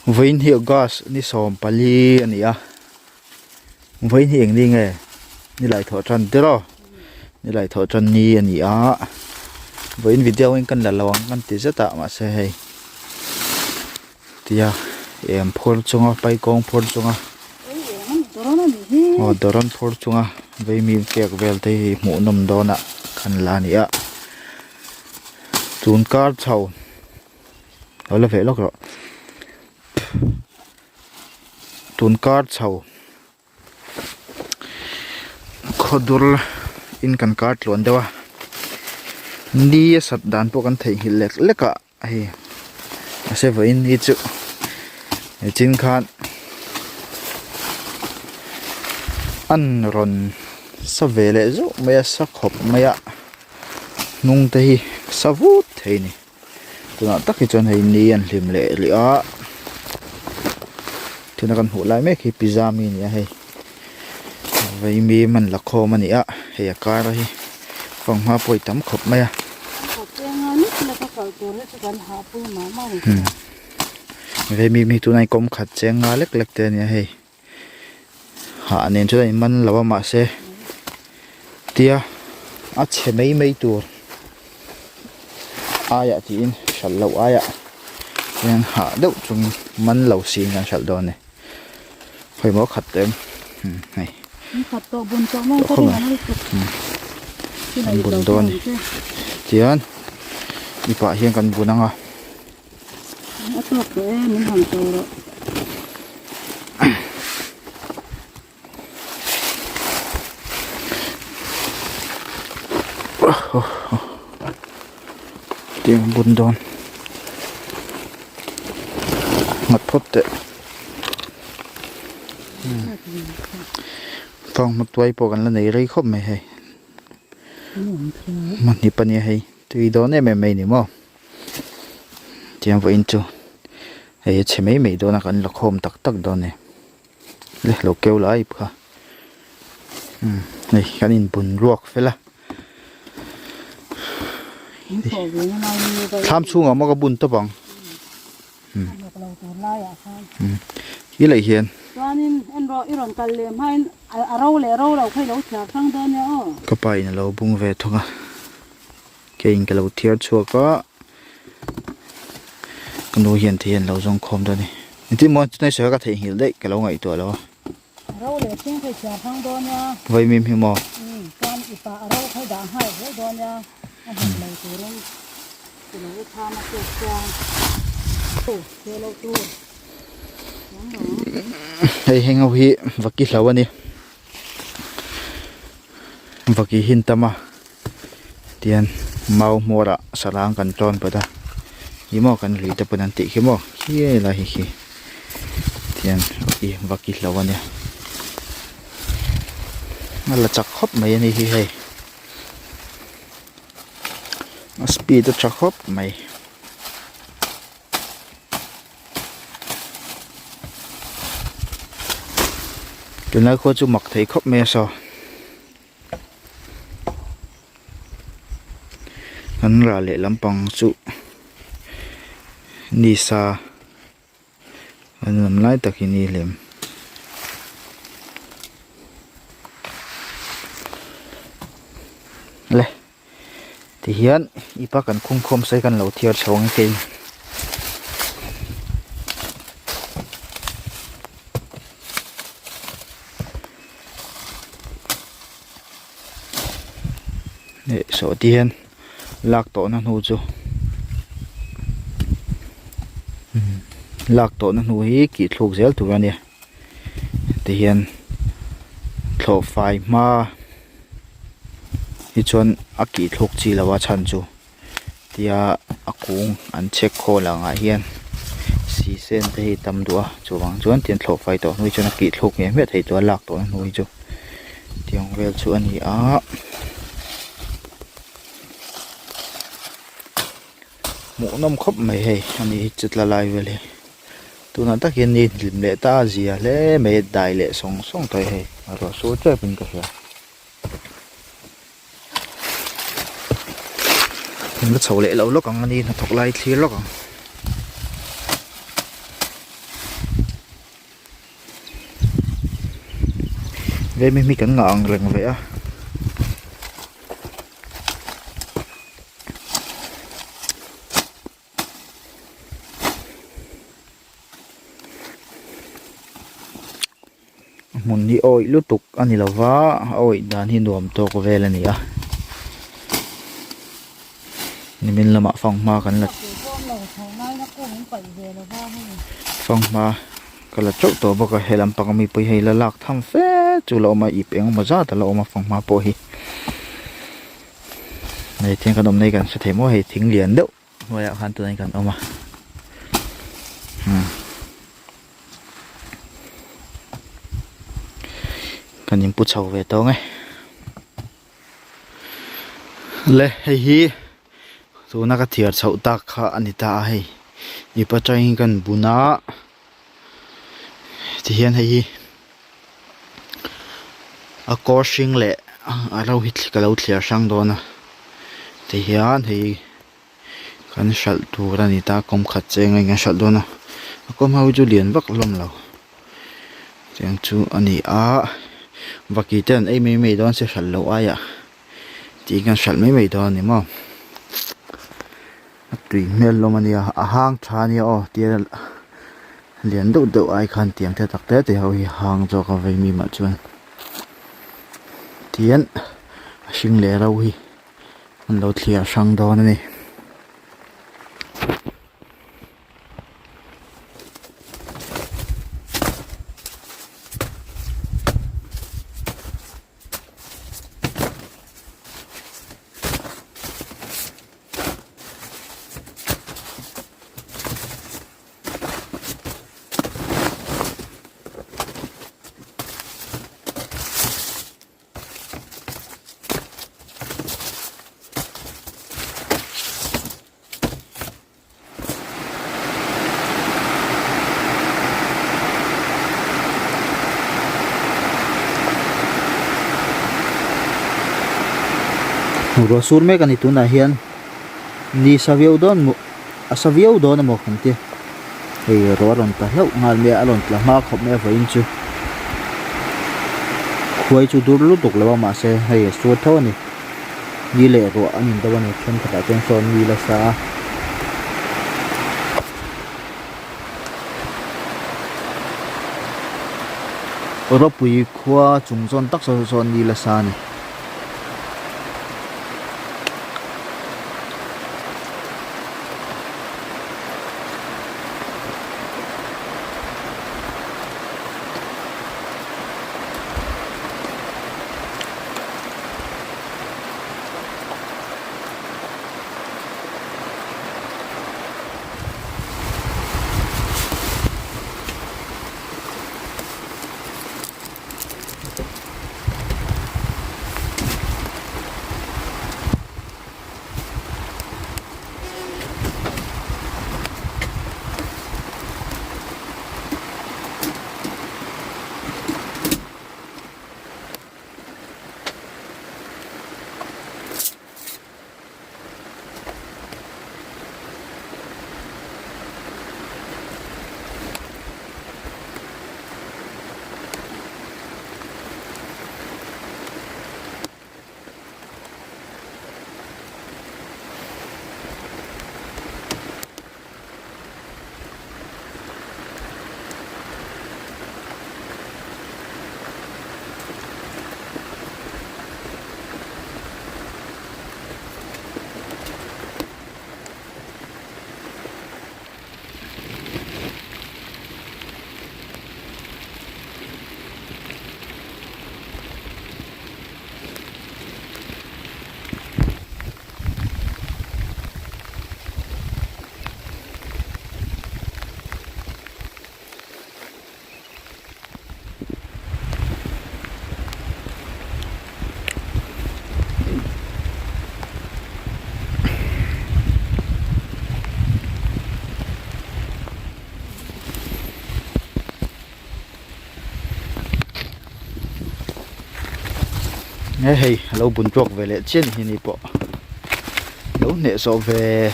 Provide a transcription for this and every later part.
Vawiin hi August ni 14 a ni a vawiin hi eng ni nge ni lai thawh tan te rawh ni lai thawh tan ni a ni a vawiin video in kan la lo ang kan ti zet a mahse hei tia em phur chunga paikawng phur chunga aw dawrawn phur chunga vaimim kek vel te hi hmuhnawm dawn ah kan la a ni a. Tun kar chho lo la ve lawk rawh tun kar chho khawdur in kan kar tluan deuh a ni a sat dan pawh kan theihnghilh lek lek a hei mahse vawiin hi chu nichin khan an rawn sa ve leh zauh mai a sa khawp mai a. Hnung te hi sa vut thei a ni tunah tak hi chuan hei ni an hlim leh rih a tuna kan hmuh lai mek hi pizza mi a ni a hei vaimim an la khawm a ni a hei a kar hi fanghma pawh hi tam khawp mai a vaimim hi tunah hian kawm khat cheng nga lek lek te a ni a hei. Hah nen chuan a inman lo a mahse tia a chhe mai mai tur aiah tiin hralh loh aiah hian hah deuh chungin man lo siin kan hralh dawn a ni khawimaw khat tawh em hei kan bun dawn a ni tichuan ipah hian kan bun ang a. A tawk tawh e min han cho rawh. Tiang bun dawn nghat phawt teh fang hma tuai pawh kan la nei rei khawp mai hei hmahni pahnih hei tui dawn em em mai ni maw. Tiang vawiin chu hei a chhe mai mai dawn a kan la khawm tak tak dawn a ni le lo keu lai kha umm hei kan inbun ruak fel a thlam chhungah maw ka bun tawp ang umm khi leh hian ka pa in alo bung ve thung a. Keiin ka lo thiar chhuak a ka nu hian thei an lo zawng khawm dawn a ni engtin maw chutah sawi ka theihnghilh daih ka lo ngaihtuah lo a vaimim hi maw hei heng ho hi vaki hlo a ni vaki hin tam a. Tihian mau hmawrah sarang kan tawn pawt a hi maw kan lui te pawn an tih khi maw khi lai hi khi tihian i vak i hlo ania a la chak khawp mai ani hi hei a speed a tha khawp mai. Tunlai khua chu mak thei khawp mai a saw. Kan rah leh lampang chu ni sa an lam lai tak hi ni lem. Le tihian ipa kan khung khawm sawi kan lo thiar chho ang kei. Leh sawh te hian lak tawhna hnu chu lak tawhna hnu hi kih thluk zel tur a nia tihian thlawh fai hma hi chuan a kih thluk chi lo a chhan chu. Tia a kung an chhek khawl ang ah hian sisen te hi tam duh a chuvang chuan tiang thlawh fai tawh hnu hi chuan a kih thluk ngei hmiah thei tur a lak tawh na hnu hi chu tiang vel chu a ni a. Hmuhnawm khawp mai hei a ni hi chutla lai vel hi tunah tak hian ni hlim leh ta a zia hle mai a dai leh sawng sawng tawh hei a ruah sur tep in ka hria. Kan la chho leh lo lawk ang a ni hnathawk lai thlir lawk ang. Vemi hi kan ngah ang reng ve a. Hmun hi awih lutuk a ni lova a awih dan hi nuam tawk vel a ni a nimin lamah fanghma kan la fanghma ka la teuh tawh bawk a he lampang ami pawh hi hei la lak tham fe chu la awm a ip engemaw zat a la awm a fanghma pawh hi hei tiang kan awm na hi kan hre thei maw hei thing lian deuh. Hnuaiah khan tunah hian kan awm a umm kan inpu chho ve tawng e le hei hi tuna ka thiar chhoh tak kha a ni ta a hei mipa tangin kan bun a tihian hei hi a kawr hring leh a ro hi ka lo thliar hrang dawn a tihian hei. Kan hralh tur a ni ta kawm khat cheng a in kan hralh dawn a a kawm ho hi chu lian vak hlawm lo tiang chu a ni a vaki te an ei mai mai dawn se hralh loh aiah tiin kan hralh mai mai dawn a ni maw a tui hmel hlawm a nia a hang tha a nia aw tia lian deuh deuh ai khan tiang te tak te te ho hi a hang zawk a vei mi mah chuan tian a hring leh ro hi. An lo thliar hrang dawn a ni. Ruah sur mek a ni tunah hian ni sa viau dawn maw a sa viau dawn emaw kan ti hei ruah a rawn tla hlauh nghal mai a a rawn tla hma khawp mai a vawiin chu khuai chu dur lutuk lo a mahse hei a sur tho a ni ni leh ruah an in do a ni thenkhatah chuan sawn mi la sa a. Rawpui khua chung zawn tak sawn sawn ni la sa a ni. He hei a lo bun tawk ve leh chian hi ni pawh lo. Lo hnehsawh ve.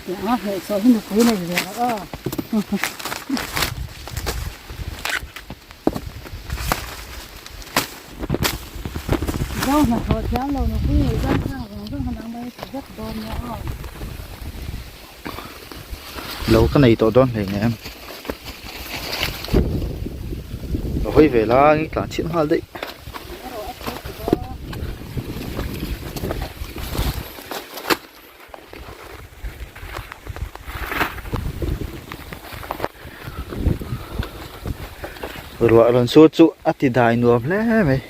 Tiang a hnehsawh hi nupui nei ve lo aw. Zo hnathawh thiam lo nupui nei chuan khang zawng zawng kha nang mai ti vek dawn nia aw. Lo ka nei tawh dawn hleinem. Ka hawi ve lai tlan chhiat nghal daih. Ruah rawn sur chu a ti dai nuam hle mai.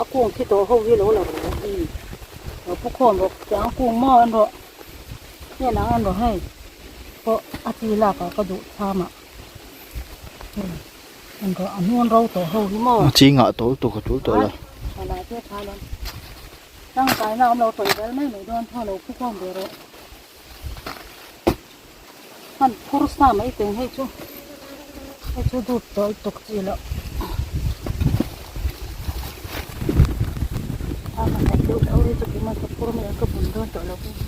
A kung thi tawh ho hi lo la rawh lo pu khawm bawk tiang kung maw an rawh heng ang an rawh hei pawh a chi lak ah ka duh tham ah hei an rawh a hnuan ro tawh ho hi maw a chi ngah tawh lutuk a tul tawh lo a lai te tha lo tangkai na awm lo tawih vel mai mai dawn thaw lo pu khawm ve rawh hman phur sa mai teng hei chu hei chu dut tawh lutuk chi loh a ka hnaih deuh deuh hi chu keimah ka phur mai a ka bun dawn tawh lo phei chu.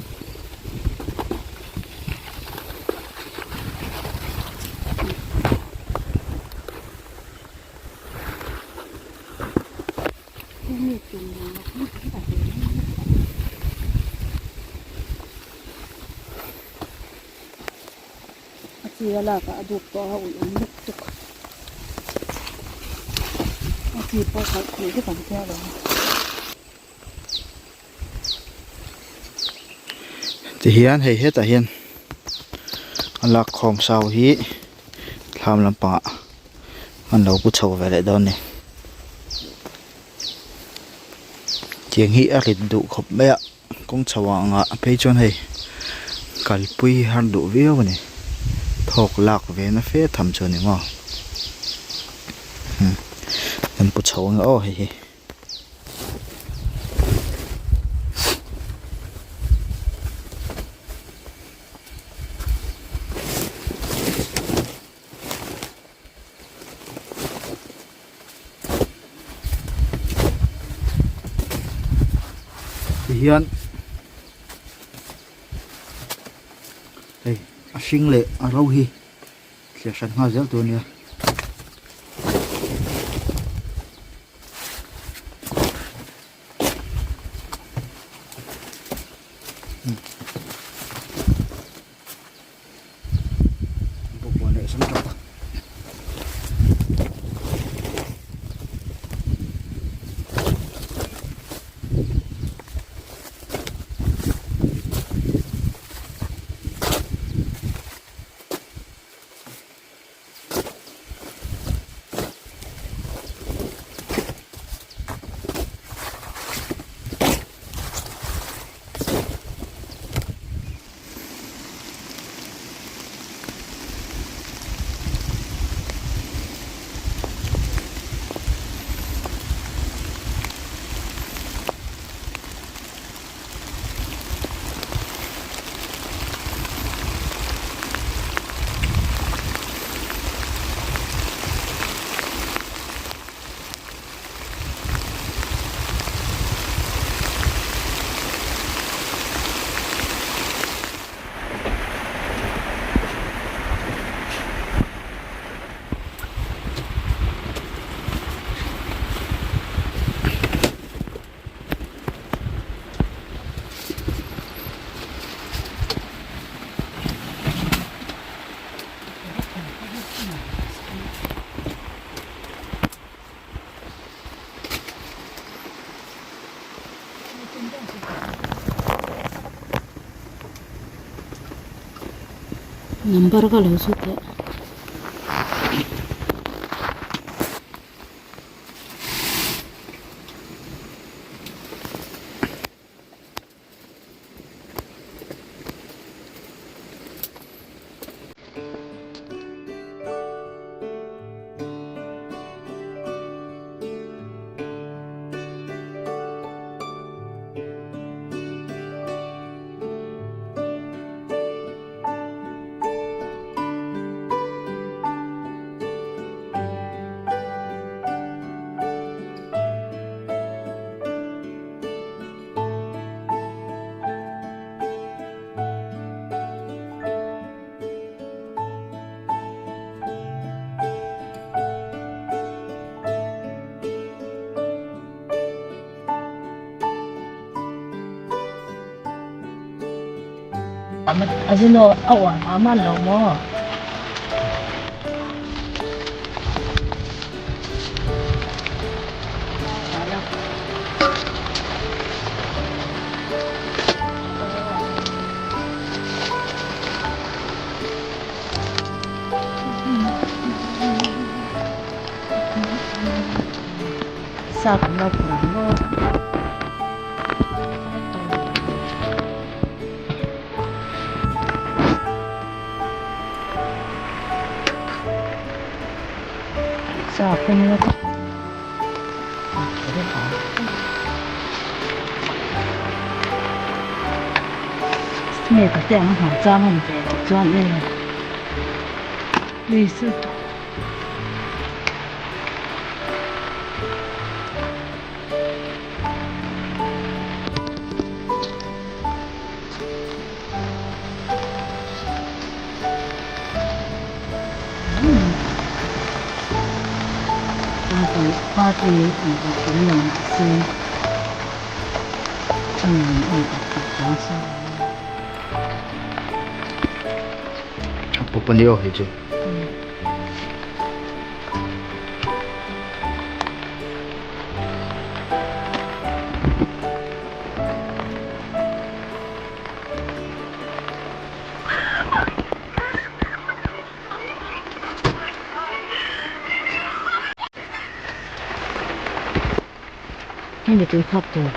A chi a lak ah a duk tawh a ui awm lutuk a chi pawh khalh theih vek ang tia lo. Tihian hei hetah hian a lak khawm sau hi thlam lampangah an lo pu chho ve leh dawn a ni. Tiang hi a rit duh khawp mai a. Kawng chho ang ah phei chuan hei kalpui har duh viau a ni thawk lak ve na fe tham chu a ni maw kan pu chho ang aw hei hi. Tihian hei a hring leh a ro hi thliar hran nghal zel tur a nia. Number ka lo zut leh. A uar mah man lo maw? Sa kan lo phur ang maw? Sa phung la Nge ka te ang hmar chang awm ve loh chuan e Lui su A pup a ni aw hei chu. Hei ni tui khak tur.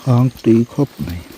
Hang tui khawp mai.